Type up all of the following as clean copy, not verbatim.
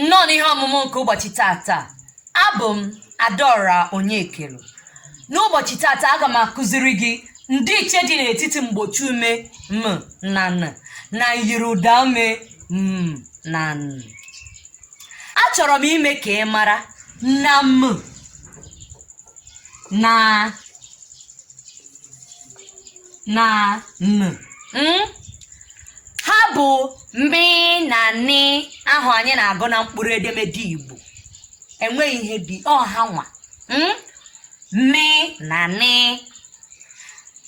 Nnọọ n'ihe ọmụmụ nke ụbọchị tata. Abụ m Adaọra Onyekelu. N'ụbọchị tata, aga m akụziri gị ndịiche dị n'etiti mgbochi ume m na n na myiri ụda ume m na n. Achọrọ m ime ka ị mara na m na na n ha bụ mị na nị ahụ anyị na-agụ na mkpụrụ edemede Igbo. Enweghị ihe dị ọ ha nwa mị na nị.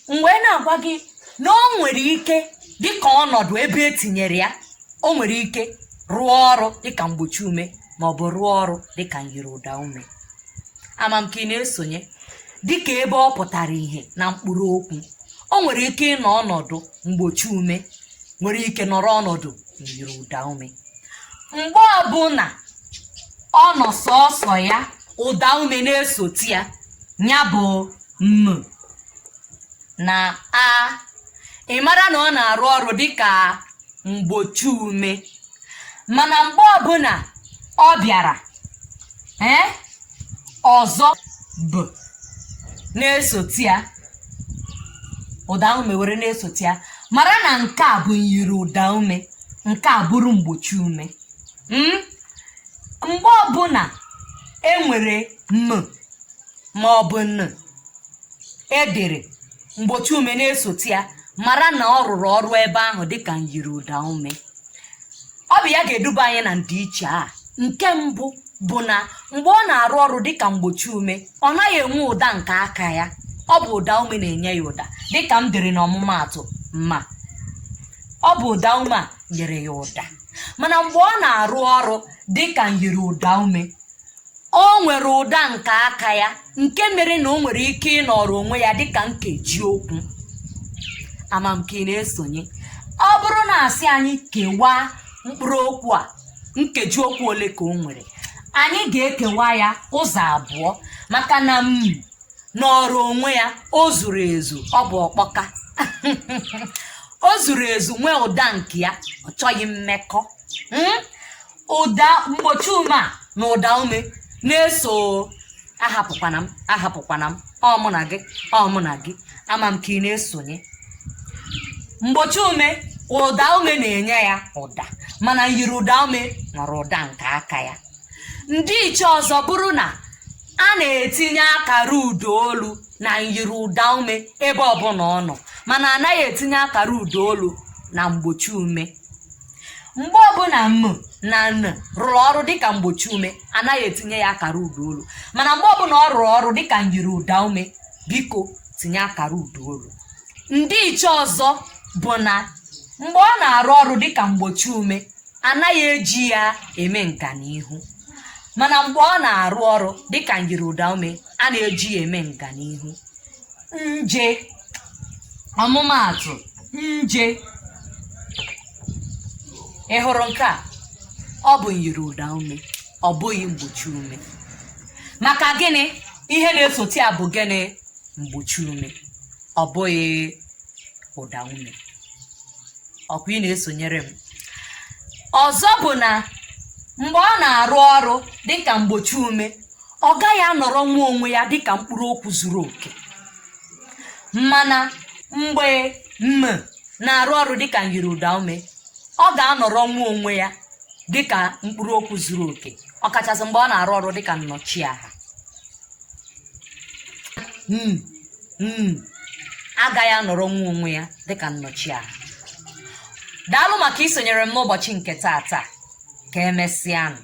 M wee na-agwa gị na o nwere ike, dịka ọnọdụ ebe e tinyere ya, o nwere ike rụọ ọrụ dịka mgbochi ume ma ọ bụ rụọ ọrụ dịka myiri ụda ume. Ama m ka ị na-esonye. Dịka ebe ọ pụtara ihe na mkpụrụ okwu, o nwere ike ịnọ ọnọdụ mgbochi ume, nwere ike nọrọ ọnọdụ myiri ụda ume. Mgbe ọbụla ọ nọ sọọsọ ya, ụda ume na-esote ya, ya bụ m na a, ị mara na ọ na-arụ ọrụ dịka mgbochi ume. Mana mgbe ọbụla ọ bịara ee ọzọ bụ na-esote ya, ụda ume were na-esote ya, mara na nke a bụ myiri ụda ume, nke a bụrụ mgbochi ume. Mgbe ọbụla e nwere m ma ọ bụ n edere mgbochi ume na-esote ya, mara na ọ rụrụ ọrụ ebe ahụ dịka myiri ụda ume. Ọ bụ ya ga-eduba anyị na ndịiche a. Nke mbụ bụ na mgbe ọ na-arụ ọrụ dịka mgbochi ume, ọ naghị enwe ụda nke aka ya. Ọ bụ ụda ume na-enye ya ụda, dịka m dere n'ọmụmaatụ ma. Ọ bụ ụda ume a nyere ya ụda. Mana mgbe ọ na-arụ ọrụ dịka myiri ụda ume, o nwere ụda nke aka ya, nke mere na o nwere ike ịnọrọ onwe ya dịka nkeji okwu. Ama m ka ị na-esonye. Ọ bụrụ na asị anyị kewaa mkpụrụ okwu a, nkeji okwu ole ka o nwere, anyị ga-ekewa ya ụzọ abụọ, maka na m nọrọ onwe ya, o zuru ezu, ọ bụ ọkpọka, o zuru ezu, nwee ụda nke ya, ọ chọghị mmekọ. Ụda mgbochi ume a na ụda ume na-eso. Ahapụkwana m, ahapụkwana m, ọ mụ na gị, ọ mụ na gị. Ama m ka ị na-esonye. Mgbochi ume, ụda ume na-enye ya ụda, mana myiri ụda ume nwere ụda nke aka ya. Ndịiche ọzọ bụrụ na a na-etinye akara ụda olu na myiri ụda ume ebe ọbụla ọ nọ, mana anaghị etinye akara ụda olu na mgbochi ume. Mgbe ọbụla m na n rụrụ ọrụ dịka mgbochi ume, anaghị etinye ya akara ụda olu, mana mgbe ọbụla ọ rụrụ ọrụ dịka myiri ụda ume, biko tinye akara ụda olu. Ndịiche ọzọ bụ na mgbe ọ na-arụ ọrụ dịka mgbochi ume, anaghị eji ya eme nganihu, mana mgbe ọ na-arụ ọrụ dịka myiri ụda ume, a na-eji ya eme nganihu. Nje, ọmụmaatụ, nje. Ị hụrụ nke a? Ọ bụ myiri ụda ume, ọ bụghị mgbochi ume. Maka gịnị? Ihe na-esote ya bụ gịnị? Mgbochi ume, ọ bụghị ụda ume. Ọkwa ị na-esonyere m? Ọzọ bụ na mgbe ọ na-arụ ọrụ dịka mgbochi ume, ọ gaghị anọrọ nwa onwe ya dịka mkpụrụ okwu zuru oke, mana mgbe m na-arụ ọrụ dịka myiri ụda ume, ọ ga-anọrọ nwa onwe ya dịka mkpụrụ okwu zuru oke, ọkachasị mgbe ọ na-arụ ọrụ dịka nnọchiaha. M m agaghị anọrọ nwa onwe ya dịka nnọchiaha. Daalụ maka isonyere m n'ụbọchị nke taata. Ka emesịanụ.